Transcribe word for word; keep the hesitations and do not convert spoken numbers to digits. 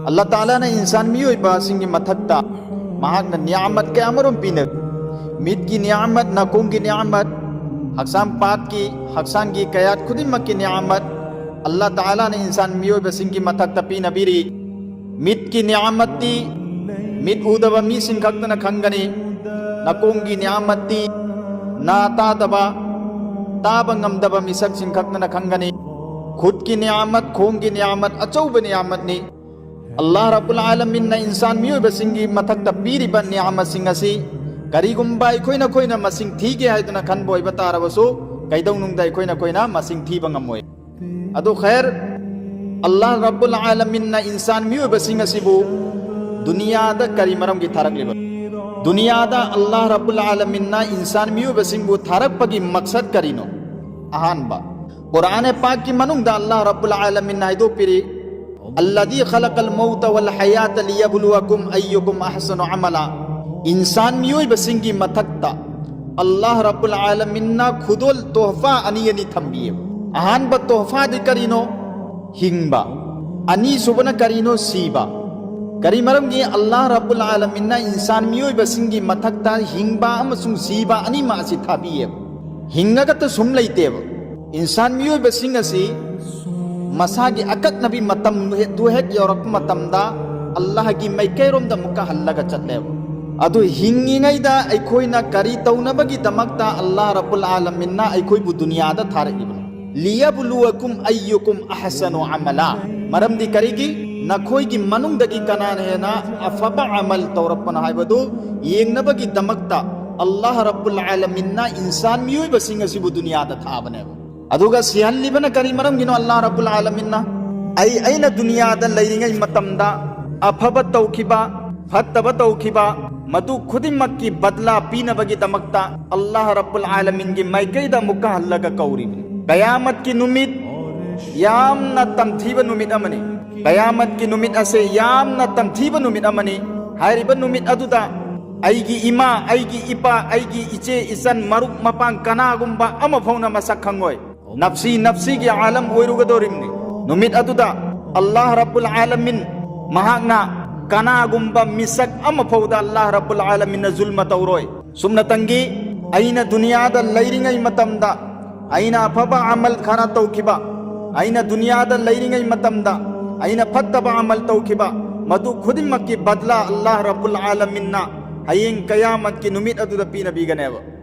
ꯑꯜꯂꯥꯍ ꯇꯥꯂꯥꯅ ꯏꯟꯁꯥꯟ ꯃꯤꯑꯣꯏꯕꯁꯤꯡꯒꯤ ꯃꯊꯛꯇ ꯃꯍꯥꯛꯅ ꯅꯤꯌꯥꯃꯠ ꯀꯌꯥꯃꯔꯨꯝ ꯄꯤꯅ, ꯃꯤꯠꯀꯤ ꯅꯤꯌꯥꯃꯠ, ꯅꯥꯀꯣꯡꯒꯤ ꯅꯤꯌꯥꯃꯠ, ꯍꯛꯆꯥꯡ ꯄꯥꯠꯀꯤ, ꯍꯛꯆꯥꯡꯒꯤ ꯀꯌꯥꯠ ꯈꯨꯗꯤꯡꯃꯛꯀꯤ ꯅꯤꯌꯥꯃꯠ ꯑꯜꯂꯥꯍ ꯇꯥꯂꯥꯅ ꯏꯟꯁꯥꯟ ꯃꯤꯑꯣꯏꯕꯁꯤꯡꯒꯤ ꯃꯊꯛꯇ ꯄꯤꯅꯕꯤꯔꯤ꯫ ꯃꯤꯠꯀꯤ ꯅꯤꯌꯥꯃꯠꯇꯤ ꯃꯤꯠ ꯎꯗꯕ ꯃꯤꯁꯤꯡ ꯈꯛꯇꯅ ꯈꯪꯒꯅꯤ꯫ ꯅꯥꯀꯣꯡꯒꯤ ꯅꯤꯌꯥꯃꯠꯇꯤ ꯅꯥ ꯇꯥꯗꯕ, ꯇꯥꯕ ꯉꯝꯗꯕ ꯃꯤꯁꯛꯁꯤꯡ ꯈꯛꯇꯅ ꯈꯪꯒꯅꯤ꯫ ꯈꯨꯠꯀꯤ ꯅꯤꯌꯥꯃꯠ, ꯈꯣꯡꯒꯤ ꯅꯤꯌꯥꯃꯠ ꯑꯆꯧꯕ ꯅꯤꯌꯥꯃꯠꯅꯤ꯫ ꯑꯜꯂꯥꯍ ꯔꯕꯨꯜ ꯑꯥꯂꯃꯤꯟꯅ ꯏꯟꯁꯥꯟ ꯃꯤꯑꯣꯏꯕꯁꯤꯡꯒꯤ ꯃꯊꯛꯇ ꯄꯤꯔꯤꯕ ꯅꯤꯌꯥꯃꯠꯁꯤꯡ ꯑꯁꯤ ꯀꯔꯤꯒꯨꯝꯕ ꯑꯩꯈꯣꯏꯅ ꯑꯩꯈꯣꯏꯅ ꯃꯁꯤꯡ ꯊꯤꯒꯦ ꯍꯥꯏꯗꯨꯅ ꯈꯟꯕ ꯑꯣꯏꯕ ꯇꯥꯔꯕꯁꯨ, ꯀꯩꯗꯧꯅꯨꯡꯗ ꯑꯩꯈꯣꯏꯅ ꯑꯩꯈꯣꯏꯅ ꯃꯁꯤꯡ ꯊꯤꯕ ꯉꯝꯃꯣꯏ꯫ ꯑꯗꯨ ꯈꯩꯔ, ꯑꯜꯂꯥꯍ ꯔꯕꯨꯜ ꯑꯥꯂꯃꯤꯟꯅ ꯏꯟꯁꯥꯟ ꯃꯤꯑꯣꯏꯕꯁꯤꯡ ꯑꯁꯤꯕꯨ ꯗꯨꯅꯤꯌꯥꯗ ꯀꯔꯤ ꯃꯔꯝꯒꯤ ꯊꯥꯔꯛꯂꯤꯕ? ꯗꯨꯅꯤꯌꯥꯗ ꯑꯜꯂꯥꯍ ꯔꯕꯨꯜ ꯑꯥꯂꯃꯤꯟꯅ ꯏꯟꯁꯥꯟ ꯃꯤꯑꯣꯏꯕꯁꯤꯡꯕꯨ ꯊꯥꯔꯛꯄꯒꯤ ꯃꯛꯁꯗ ꯀꯔꯤꯅꯣ? ꯑꯍꯥꯟꯕ, ꯀꯨꯔꯥꯟ ꯄꯥꯛꯀꯤ ꯃꯅꯨꯡꯗ ꯑꯜꯂꯥꯍ ꯔꯕꯨꯜ ꯑꯥꯂꯃꯤꯟꯅ ꯍꯥꯏꯗꯣꯛꯄꯤꯔꯤ, "الذي خلق الموت والحياة ليبلوكم أيكم أحسن عملا." ꯏꯟꯁꯥꯟ ꯃꯤꯑꯣꯏꯕꯁꯤꯡꯒꯤ ꯃꯊꯛꯇ ꯑꯜꯂꯥꯍ ꯔꯕꯨꯜ ꯑꯥꯂꯃꯤꯟꯅ ꯈꯨꯗꯣꯜ, ꯇꯣꯍꯐꯥ ꯑꯅꯤ ꯑꯅꯤ ꯊꯝꯕꯤꯌꯦ꯫ ꯑꯍꯥꯟꯕ ꯇꯣꯍꯐꯥꯗꯤ ꯀꯔꯤꯅꯣ? ꯍꯤꯡꯕ꯫ ꯑꯅꯤꯁꯨꯕꯅ ꯀꯔꯤꯅꯣ? ꯁꯤꯕ꯫ ꯀꯔꯤ ꯃꯔꯝꯒꯤ ꯑꯜꯂꯥꯍ ꯔꯕꯨꯜ ꯑꯥꯂꯃꯤꯟꯅ ꯏꯟꯁꯥꯟ ꯃꯤꯑꯣꯏꯕꯁꯤꯡꯒꯤ ꯃꯊꯛꯇ ꯍꯤꯡꯕ ꯑꯃꯁꯨꯡ ꯁꯤꯕ ꯑꯅꯤꯃꯛ ꯑꯁꯤ ꯊꯥꯕꯤꯌꯦꯕ? ꯍꯤꯡꯉꯒꯇ ꯁꯨꯝ ꯂꯩꯇꯦꯕ꯫ ꯏꯟꯁꯥꯟ ꯃꯤꯑꯣꯏꯕꯁꯤꯡ ꯑꯁꯤ ꯃꯁꯥꯒꯤ ꯑꯀꯛꯅꯕꯤ ꯃꯇꯝ ꯍꯦꯛ, ꯑꯗꯨ ꯍꯦꯛ ꯌꯧꯔꯛꯄ ꯃꯇꯝꯗ ꯑꯜꯂꯥꯍꯒꯤ ꯃꯥꯏꯀꯩꯔꯣꯝꯗ ꯑꯃꯨꯛꯀ ꯍꯜꯂꯒ ꯆꯠꯂꯦꯕ꯫ ꯑꯗꯨ ꯍꯤꯡꯉꯤꯉꯩꯗ ꯑꯩꯈꯣꯏꯅ ꯀꯔꯤ ꯇꯧꯅꯕꯒꯤꯗꯃꯛꯇ ꯑꯜꯂꯥꯍ ꯔꯕꯨꯜ ꯑꯥꯂꯃꯤꯟꯅ ꯑꯩꯈꯣꯏꯕꯨ ꯗꯨꯅꯤꯌꯥꯗ ꯊꯥꯔꯛꯏꯕꯅꯣ? "ليبلوكم أيكم أحسن عملا." ꯃꯔꯝꯗꯤ ꯀꯔꯤꯒꯤ? ꯅꯈꯣꯏꯒꯤ ꯃꯅꯨꯡꯗꯒꯤ ꯀꯅꯥꯅ ꯍꯦꯟꯅ ꯑꯐꯕ ꯑꯃꯜ ꯇꯧꯔꯛꯄꯅꯣ ꯍꯥꯏꯕꯗꯨ ꯌꯦꯡꯅꯕꯒꯤꯗꯃꯛꯇ ꯑꯜꯂꯥꯍ ꯔꯕꯨꯜ ꯑꯥꯂꯃꯤꯟꯅ ꯏꯟꯁꯥꯟ ꯃꯤꯑꯣꯏꯕꯁꯤꯡ ꯑꯁꯤꯕꯨ ꯗꯨꯅꯤꯌꯥꯗ ꯊꯥꯕꯅꯦꯕ꯫ ꯑꯗꯨꯒ ꯁꯤꯍꯜꯂꯤꯕꯅ ꯀꯔꯤ ꯃꯔꯝꯒꯤꯅꯣ? ꯑꯜꯂꯥꯍ ꯔꯕꯨꯜ ꯑꯥꯂꯃꯤꯟꯅ ꯑꯩ, ꯑꯩꯅ ꯗꯨꯅꯤꯌꯥꯗ ꯂꯩꯔꯤꯉꯩ ꯃꯇꯝꯗ ꯑꯐꯕ ꯇꯧꯈꯤꯕ, ꯐꯠꯇꯕ ꯇꯧꯈꯤꯕ, ꯃꯗꯨ ꯈꯨꯗꯤꯡꯃꯛꯀꯤ ꯕꯗꯂꯥ ꯄꯤꯅꯕꯒꯤꯗꯃꯛꯇ ꯑꯜꯂꯥꯍ ꯔꯕꯨꯜ ꯑꯥꯂꯃꯤꯟꯒꯤ ꯃꯥꯏꯀꯩꯗ ꯑꯃꯨꯛꯀ ꯍꯜꯂꯒ ꯀꯧꯔꯤꯕꯅꯤ꯫ ꯀꯌꯥꯃꯠꯀꯤ ꯅꯨꯃꯤꯠ ꯌꯥꯝꯅ ꯇꯝꯊꯤꯕ ꯅꯨꯃꯤꯠ ꯑꯃꯅꯤ꯫ ꯀꯌꯥꯃꯠꯀꯤ ꯅꯨꯃꯤꯠ ꯑꯁꯦ ꯌꯥꯝꯅ ꯇꯝꯊꯤꯕ ꯅꯨꯃꯤꯠ ꯑꯃꯅꯤ꯫ ꯍꯥꯏꯔꯤꯕ ꯅꯨꯃꯤꯠ ꯑꯗꯨꯗ ꯑꯩꯒꯤ ꯏꯃꯥ, ꯑꯩꯒꯤ ꯏꯄꯥ, ꯑꯩꯒꯤ ꯏꯆꯦ, ꯏꯆꯟ, ꯃꯔꯨꯞ ꯃꯄꯥꯡ ꯀꯅꯥꯒꯨꯝꯕ ꯑꯃ ꯐꯥꯎꯅ ꯃꯁꯛ ꯈꯪꯉꯣꯏ꯫ ꯅꯐꯁꯤ ꯅꯐꯁꯤꯒꯤ ꯑꯥꯂꯝ ꯑꯣꯏꯔꯨꯒꯗꯧꯔꯤꯕꯅꯤ꯫ ꯅꯨꯃꯤꯠ ꯑꯗꯨꯗ ꯑꯜꯂꯥꯍ ꯔꯕꯨꯜ ꯑꯥꯂꯃꯤꯟ ꯃꯍꯥꯛꯅ ꯀꯅꯥꯒꯨꯝꯕ ꯃꯤꯁꯛ ꯑꯃꯐꯥꯎꯗ ꯑꯜꯂꯥꯍ ꯔꯕꯨꯜ ꯑꯥꯂꯃꯤꯟꯅ ꯖꯨꯜꯃ ꯇꯧꯔꯣꯏ꯫ ꯁꯨꯞꯅꯇꯪꯒꯤ ꯑꯩꯅ ꯗꯨꯅꯤꯌꯥꯗ ꯂꯩꯔꯤꯉꯩ ꯃꯇꯝꯗ ꯑꯩꯅ ꯑꯐꯕ ꯑꯃꯜ ꯈꯔ ꯇꯧꯈꯤꯕ, ꯑꯩꯅ ꯗꯨꯅꯤꯌꯥꯗ ꯂꯩꯔꯤꯉꯩ ꯃꯇꯝꯗ ꯑꯩꯅ ꯐꯠꯇꯕ ꯑꯃꯜ ꯇꯧꯈꯤꯕ, ꯃꯗꯨ ꯈꯨꯗꯤꯡꯃꯛꯀꯤ ꯕꯗꯂꯥ ꯑꯜꯂꯥꯍ ꯔꯕꯨꯜ ꯑꯥꯂꯃꯤꯟꯅ ꯍꯌꯦꯡ ꯀꯌꯥꯃꯠꯀꯤ ꯅꯨꯃꯤꯠ ꯑꯗꯨꯗ ꯄꯤꯅꯕꯤꯒꯅꯦꯕ꯫